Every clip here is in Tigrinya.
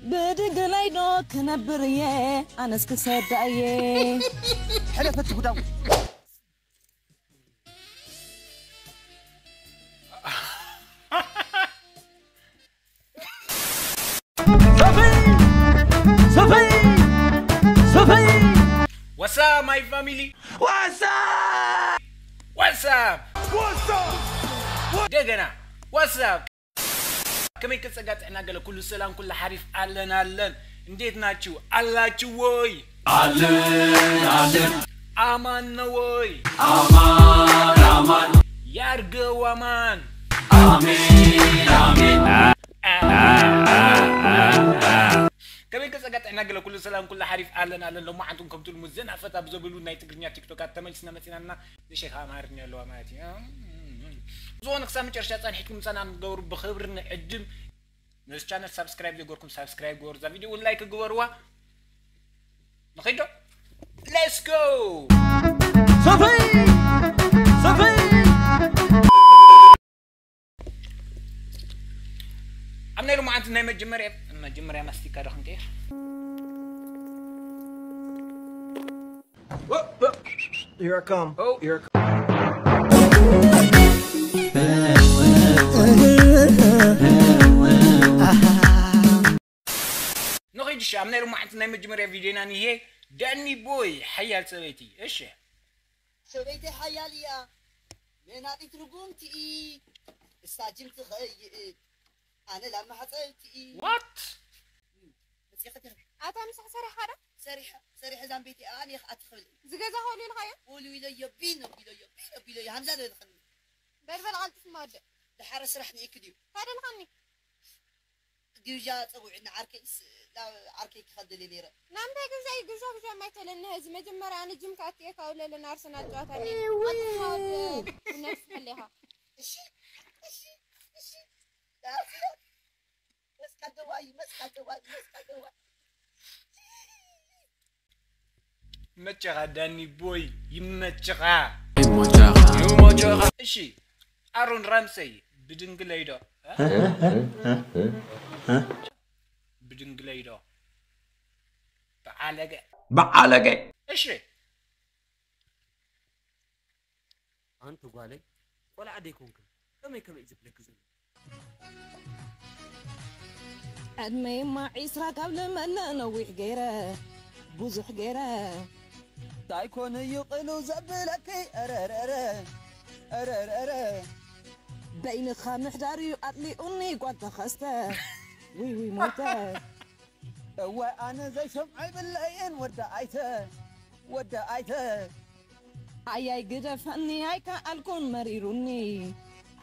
ብድንግለይ ዶ ክነብር እየ ኣነስ ክሰዳ እየ። ሕለፈት ጉዳም። Sophie! Sophie! Sophie! What's up, my family? What's up? What's up? What's up? እንደገና What's up? ከመይ ከጸጋ ጥዕና ገለ ኩሉ ሰላም ኩሉ ሓሪፍ ኣለን ኣለን። እንዴት ናችሁ? ኣላችሁ ወይ? ኣለን ኣለን። ኣማን ነው ወይ? ኣማን ኣማን። ያርገው ኣማን። ኣሜን ኣሜን። ከመይ ከጸጋ ጥዕና ገለ ኩሉ ሰላም ኩሉ ሓሪፍ ኣለን ኣለን። ሎማዓንቱም ከምትሉ ሙዘና ፈታ ብዘብሉ ናይ ትግርኛ ቲክቶካት ተመልስና መጺናና። ንሸኻ ኣማርኛ ኣለዋ ማለት እዩ። ዝኾነ ክሳብ መጨረሻ ጸንሒትኩም ምሳና ንገብሩ ብኽብሪ ንዕድም። ነዚ ቻነል ሳብስክራይብ ዘይገርኩም ሳብስክራይብ ግበሩ። እዛ ቪዲዮ እውን ላይክ ግበሩዋ። ንኺዶ let's go። ሰፈይ ሰፈይ ኣብ ናይ ሎማዓንቲ ናይ መጀመርያ መጀመርያ ማስቲካ ዶ ክንቀይር? Here I come. Oh. Here I come. ንኺድ እሺ ኣብ ናይ ሎማዓንቲ ናይ መጀመርያ ቪድዮና ንሄ ዳኒ ቦይ ሓያል ሰበይቲ እሺ ሰበይቲ ሓያል እያ መናጢት ርጉምቲ እሳ ጅም ትኸይድ ኣነ ላብ ማሕፀብቲ what መፅእኺ ትርኢ ኣታ ምሳሕ ሰሪሕኻ ዶ? ሰሪሐ ሰሪሐ ዛን ቤት ኣን የኽኣቲ ክብል ዝገዛ ኸሉ ኢልኻዮ? ወሉ ኢለዮ ቢን ኣቢለዮ ቢን ኣቢለዮ ሃምዛ ለልኸኒ በልበል ቐልጥፍ ማወደ ድሓረ ስራሕ ንኢክ ድዩ ታደልኻኒ ግብዣ ፀውዕና ዓርከይስ ናብ ዓርከይ ክኸደል እየ ነይረ ናምንታይ ግብዛ እዩ ግብዛ ግብዛ ማይተለኒ ህዚ መጀመርያ ኣነ ጅም ክኣትየ ካብ ለለን ኣርሰናል ጨዋታ ነይ ቀልጥፍ ማወደ ነፍስ ፈሊኻ እሺ እሺ እሺ መስቀል ደዋይ መስቀል ደዋይ መስቀል ደዋይ ይመቸኻ ዳኒ ቦይ ይመቸኻ እሺ ኣሮን ራምሰይ ብድንግለይ ዶ ብድንግለይ ዶ ብዓለገ ብዓለገ እሺ ኣንቲ ጓለይ ቆልዓ ደይኮንክን ከመይ ከመይ እዩ ዝብለኪ ዘሎ ዕድመይማ ዒስራ ካብ ልመነ ነዊሕ ገይረ ብዙሕ ገይረ እንታይ ኮን እዩ ቅሉ ዘብለኪ ረረረ ረረረ በይንኻ ምሕዳር እዩ ኣጥሊኡኒ ጓል ተኸስተ ውይ ውይ ሞተ እወ ኣነ ዘይሰምዖ ይብለይን ወዲ ኣይተ ወዲ ኣይተ ኣያይ ግደፈኒ ኣይከኣልኩን መሪሩኒ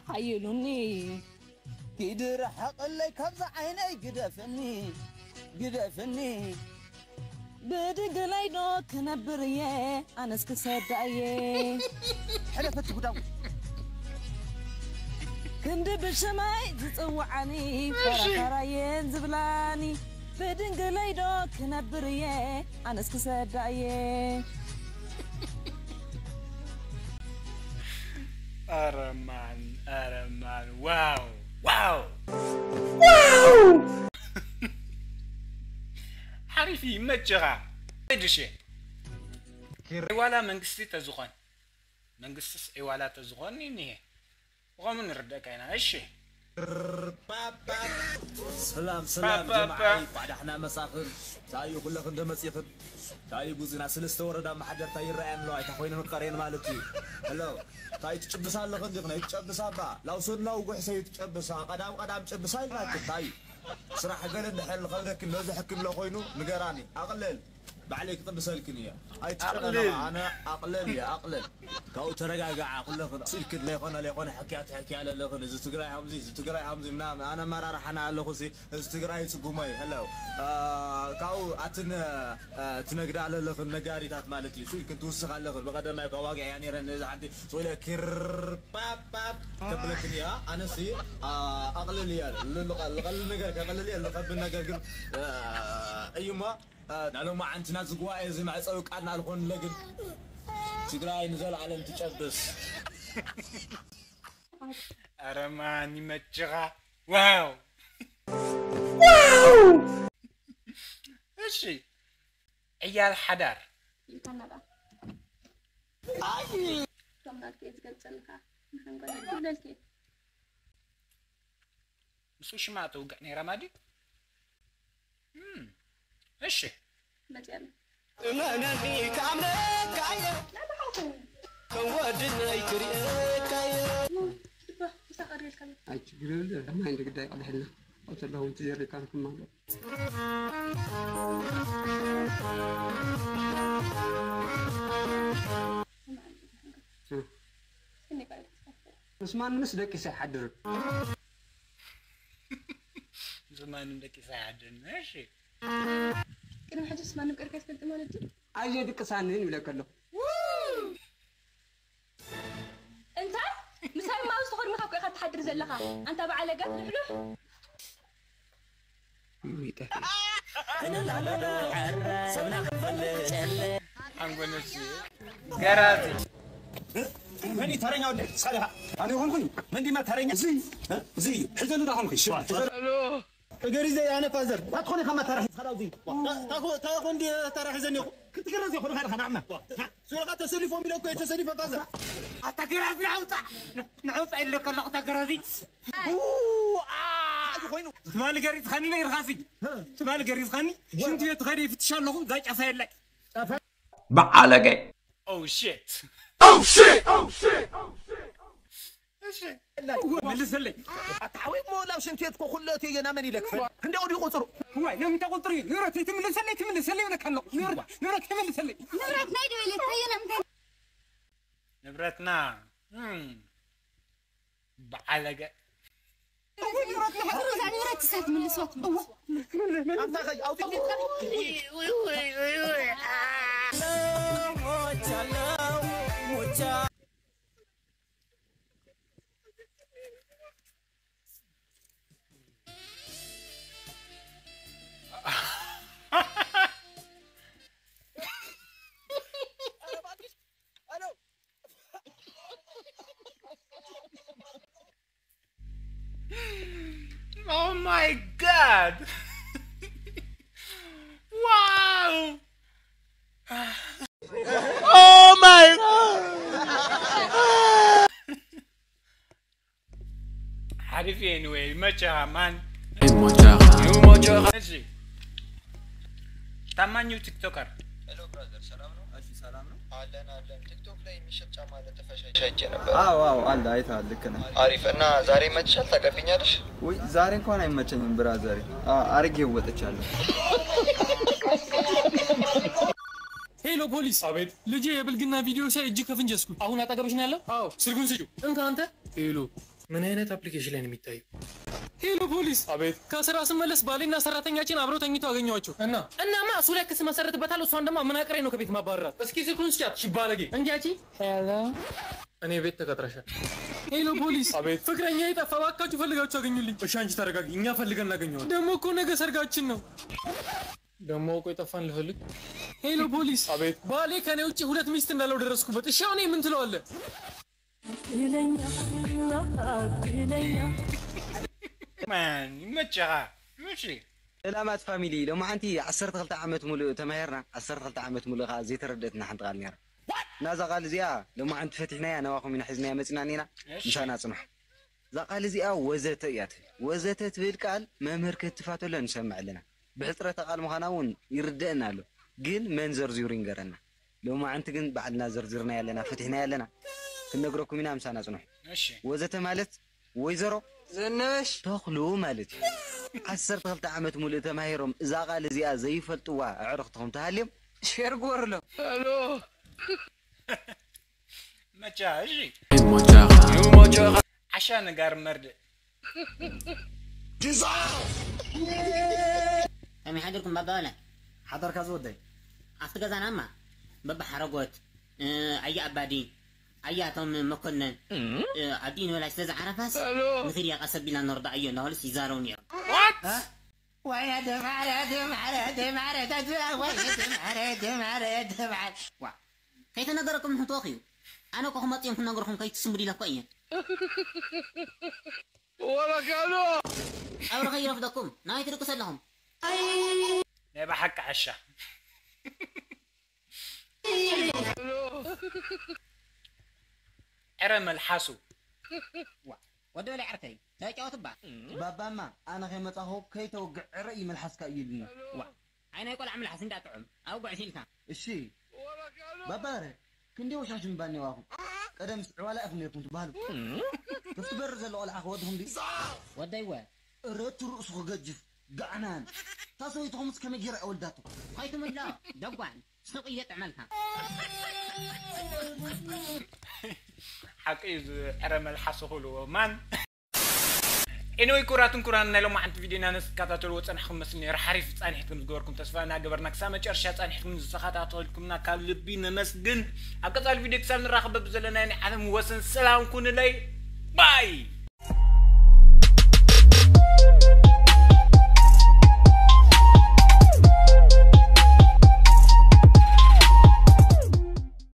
ሓይሉኒ ኪድ ርሓቕለይ ካብዛ ዓይነይ ግደፍኒ ግደፍኒ ብድንግለይ ዶ ክነብር እየ ኣነስ ክሰዳ እየ ሕለፈት ጉዳው ክንዲ ብሽመይ ዝፅውዓኒ ፈራፈራየን ዝብላኒ ብድንግለይ ዶ ክነብር እየ ኣነስ ክሰዳ እየ ኧረ ማን ኧረ ማን ዋው ዋው ሓሪፍ ይመችኻ ድሽ ዋላ መንግስቲ ተዝኾን መንግስትስ ዒዋላ ተዝኾን እኒሄ ብኸምኡ ንርደእካ ኢና እሺ ሰላም ሰላም ጀማዓይ ቋዳሕና መጻኽን ታዩ ኩለኽን ተመጺኽን ታዩ ብዙና ሰለስተ ወረዳ መሓደርታ ይረኣየን ኣለዋ ኣይታ ኮይነን ቀርየን ማለት እዩ ሄሎ ታይ ትጭብስ ኣለኽን ዲኽን ኣይትጨብስ ኣባ ላውሰድና ውጉሕ ሰዩ ትጨብሳ ቀዳም ቀዳም ጭብሳ ኢልናክን ታዩ ስራሕ ገለ እንድሕር ዝኸብደክን በዝሕክን ሎ ኮይኑ ንገራኒ ኣቕልል ባዕለይ ክጥብሰልክን እየ ኣይትጨነና ኣነ ኣቕለል እየ ኣቕለል ካብኡ ተረጋግዓ ኩለኽን ስልክን ለይኮነ ለይኮነ ሕክያ ትሕክያ ለለኽን እዚ ትግራይ ሃምዚ እዚ ትግራይ ሃምዚ ምናምን ኣነ ኣመራርሓና ኣለኹ ሲ እዚ ትግራይ ፅጉመይ ለው ካብኡ ኣትን ትነግዳ ለለኽን ነጋሪታት ማለት እዩ ስልክን ትውስኽ ኣለኽን ብቐደማይ ተዋጊዐያ ነይረ ነዚ ሓንቲ ስለ ክርፓፓፕ ከብለክን እያ ኣነሲ ኣቕልል እያ ልቐል ነገር ከቕልል እየ ልኸብድ ነገር ግን እዩማ ናሎም ዓንትና ዝግዋኤ እዚ መዕፀዊ ቃል ናልኾን ለግን ትግራይ ንዘለዓለም ትጨብስ ኧረ ማን ይመችኻ ዋው እሺ፣ ዕያል ሓዳር። ኢልካና ደኣ። ከምናት ከየ ዝገልጸልካ ንኸንጎል ትብለልኪ። ምስ ውሽማ ትውግዕ ነይራ ማዲ። እም፣ እሺ። መጽያለ። እመነኒ ክኣምነካ እየ ከም ወድነይ ክርእየካ እየ እባ፣ ምሳኻ ድልካ። ኣይ ችግር የለ ማይ እንደ ግዳይ ቀድሕልና ኣብ ዘለኹም ትጀሪካን ክማሎ ስኒ ቀይር። ምስ ማንምስ ደቂሰ ኣይሓድርን። ዝማንም ደቂሳ ይሓድርን። እሺ። ቅድሚ ሕጂ ስማንም ቀርካ ትፈልጥ ማለት እዩ። ኣየ ድቅሳንን ይብለካ ኣለኹ። እንታይ? ምሳይ ማውዝ ተኸድንካ እኮ ኢኻ ትሓድር ዘለኻ። ኣንታ በዓል ኣጋት ልሕሉሕ። ሚጠፊ ሓንጎል ነፍሲ ገራዚ። መን እዩ ተረኛ ወዲ? ንስኻ ዲኻ? ኣነ ይኾንኩኝ። መን ዲማ ተረኛ? እዚ፣ እዚ እዩ። ሕዘሉ ዳ ኾንኩኝ። ሽባ። እገሪ ዘይ ኣነ ፋዘር። ኣትኾነ ከማ ተራ ሒዝኻ ዳ እዚ። ታኾ፣ ታኾ እንዲ ተራ ሒዘኒ እኮ። ክትገረዝ ይኾን ኻድኻ ናዕና። ሱረኻ ተሰሊፎም ኢለ እኮ ተሰሊፈ ፋዘር። ኣታ ገራዚ ናውጣ። ናውጣ ኢለ ከለኹ ተገረዚ። ኡ፣ ኣ፣ እዚ ኮይኑ። ትማሊ ገሪዝኻኒ ነይርኻ ሲ። ትማሊ ገሪዝኻኒ። ሽንቲ ቤት ኸይደ ይፍትሽ ኣለኹ። እዛ ጫፋ የላይ። በዓለገ። Oh shit. Oh shit. Oh shit. Oh shit. እሺ። መልሰለይ። ኣታ ሓወይ እሞ ናብ ሽንቲ ቤት እኮ ኩሉ እቲ የና መን ኢለክ? እንደው ዲቁ ጽሩ። ዋይ፣ ለምን ተቆጥሪ? ንብረት ትምልሰለይ፣ ትምልሰለይ ይብለካ ኣለኹ። ንብረት፣ ንብረት ትምልሰለይ። ንብረት ናይ ደበለት ኣየና እንታይ ንብረትና። እም። በዓለገ። ንብረት ንብረት ትሳት ምልሶት። ኣንታ ኸይ ኣውጥልካ። Oh my god. Wow. Oh my god. ሓሪፍ እዩ። Anyway ይመቸኻ ማን። ይመቸኻ። እሺ፣ ታማኙ ቲክቶከር። ሄሎ ብራዘር፣ ሰላም ነው? እሺ ሰላም ነው። አለን አለን። ቲክቶክ ላይ የሚሸጥ ጫማ ለጥፈሽ አይቼ ነበር። አዎ አዎ፣ አለ፣ አይተሃል፣ ልክ ነህ። አሪፍ። እና ዛሬ ይመችሻል? ታቀርብኛለሽ? ውይ፣ ዛሬ እንኳን አይመቸኝም ብራዘር፣ አርጌ ወጥቻለሁ። ሄሎ ፖሊስ። አቤት። ልጄ የብልግና ቪዲዮ ሲያይ እጅ ከፍንጅ ያዝኩት። አሁን አጠገብሽ ነው ያለው? አዎ። ስልኩን ስጪው። እንካ አንተ። ሄሎ፣ ምን አይነት አፕሊኬሽን ላይ ነው የሚታየው? ሄሎ ፖሊስ። አቤት። ከስራ ስመለስ ባሌና ሰራተኛችን አብረው ተኝተው አገኘኋቸው። እና? እናማ እሱ ላይ ክስ መሰረትበታለሁ፣ እሷን ደግሞ አመናቅሬ ነው ከቤት ማባረራት። እስኪ ስልኩን ስጫት፣ እሺ ባለጌ። እንጂ አንቺ። ሄሎ። እኔ ቤት ተቀጥረሻል። ሄሎ ፖሊስ። አቤት። ፍቅረኛዬ ጠፋ፣ እባካችሁ ፈልጋችሁ አግኙልኝ። እሺ አንቺ ተረጋጊ፣ እኛ ፈልገን እናገኘዋለን። ደግሞ እኮ ነገ ሰርጋችን ነው። ደግሞ አውቆ የጠፋን ልፈልግ። ሄሎ ፖሊስ። አቤት። ባሌ ከኔ ውጭ ሁለት ሚስት እንዳለው ደረስኩበት። እሺ አሁን ምን ትለዋለህ? ማን ይመቸኻ? እሺ። ሰላማት ፋሚሊ፣ ሎማዓንቲ ዓሰርተ ክልተ ዓመት ሙሉእ ተማሂርና፣ ዓሰርተ ክልተ ዓመት ሙሉእ ከዓ ዘይተረደእትና ሓንቲ ቃል ነይራ። ናዛ ቃል እዚኣ ሎማዓንቲ ፈቲሕናያ፣ ናባኹም ኢና ሒዝናያ መፂና እኒና። እሺ። ምሳና ፅንሑ። እዛ ቃል እዚኣ ወዘተ እያ ትብል። ወዘተ ትብል ቃል መምህር ከትፋተሎ ንሰምዕ ኣለና። ብሕፅረተ ቃል ምዃና እውን ይርደአና ኣሎ። ግን መን ዘርዚሩ ይንገረና። ሎማዓንቲ ግን ባዕልና ዘርዚርናያ ኣለና፣ ፈቲሕናያ ኣለና። ክንነግረኩም ኢና፣ ምሳና ፅንሑ። እሺ። ወዘተ ማለት ወይዘሮ ዘነበሽ ተኽሉ ማለት እዩ። ዓሰርተ ክልተ ዓመት ሙሉእ ተማሂሮም እዛ ቃል እዚኣ ዘይፈልጥዋ ኣዕርኽትኹም ተሃልዮም ሼር ግበሩሎም። ሄሎ። መቻ፣ እሺ። ዓሻ ነጋር መርድእ። ከመይ ሓዲርኩም ባባ ወላ? ሓደርካ ዝወደይ። ኣብቲ ገዛናማ በባ ሓረጎት፣ እ፣ ኣያ ኣባዲ፣ ኣያ እቶም መኮነን፣ እ፣ ኣዲኡ ንበላይ ስለ ዝዓረፋስ፣ ንኺድያ ቀስ ኣቢልና ነርድኣዮ እናበሉስ ይዛረቡ ነይሮም። እ? ወይ ኣደ ማዕረ፣ ኣደ ማዕረ፣ ኣደ ማዕረ፣ ኣደ ማዕረ፣ ኣደ ማዕረ፣ ኣደ ማዕረ፣ ኣደ ማዕረ። ዋ፣ ከይተነገረኩም ንሕትወኽ እዩ። ኣነ እኮ ክመጽእ እዮም ክነግርኹም ከይትስምዱ ኢለ እኮ እየ። ወለካዶ። ቀብሪ ከይረፍደኩም፣ ናበይ ትድቅሱ ኣለኹም? ናይ ብሓቂ ሻ ዕረ መልሓሱ። ወደ በላይ ዓርከይ ተጫወት እባ። ባባማ ኣነ ከይመጻኹ ከይተወግዕ ዕረ እዩ መልሓስካ እዩ ኢሉኒ። ዋ፣ ኣይ ናይ ቆልዓ መልሓስ እንዳጥዑም ኣውግዕ ሲልካ። እሺ ባባረ ክንዲ ወሻሽ ምባል ነዋኹም ቀደም ስዕዋላ ኢኹም ነርኩም ትበሃሉ። ከፍቲ በር ዘሎ ቆልዓ ክወድኹም ድዩ? ወደይወ እረቱ ርእሱ ክገጅፍ ጋዕናን ታሰበይትኹምስ ከመይ ገይራ እወልዳቶ? ኸይትምሎ ደጓን ሱቕ እየ ጥዕመልካ። ሓቂ እዩ ዝዕረ መልሓሱ ክብልዎ ማን። ኤኒወይ ኩራትን ኩራን ናይ ሎማዓንቲ ቪዲዮና ንዝተከታተልዎ ጸናሕኩም መስል ነይሩ ሓሪፍ ጻኒሕኩም ዝገበርኩም ተስፋ እናገበርና ክሳብ መጨረሻ ጻኒሕኩም ዝተኸታተልኩምና ካብ ልቢ ነመስግን። ኣብ ቀጻሊ ቪዲዮ ክሳብ ንራኸብ በብዘለናዮ ናይ ዓለም ወሰን ሰላም ኩኑለይ። ባይ።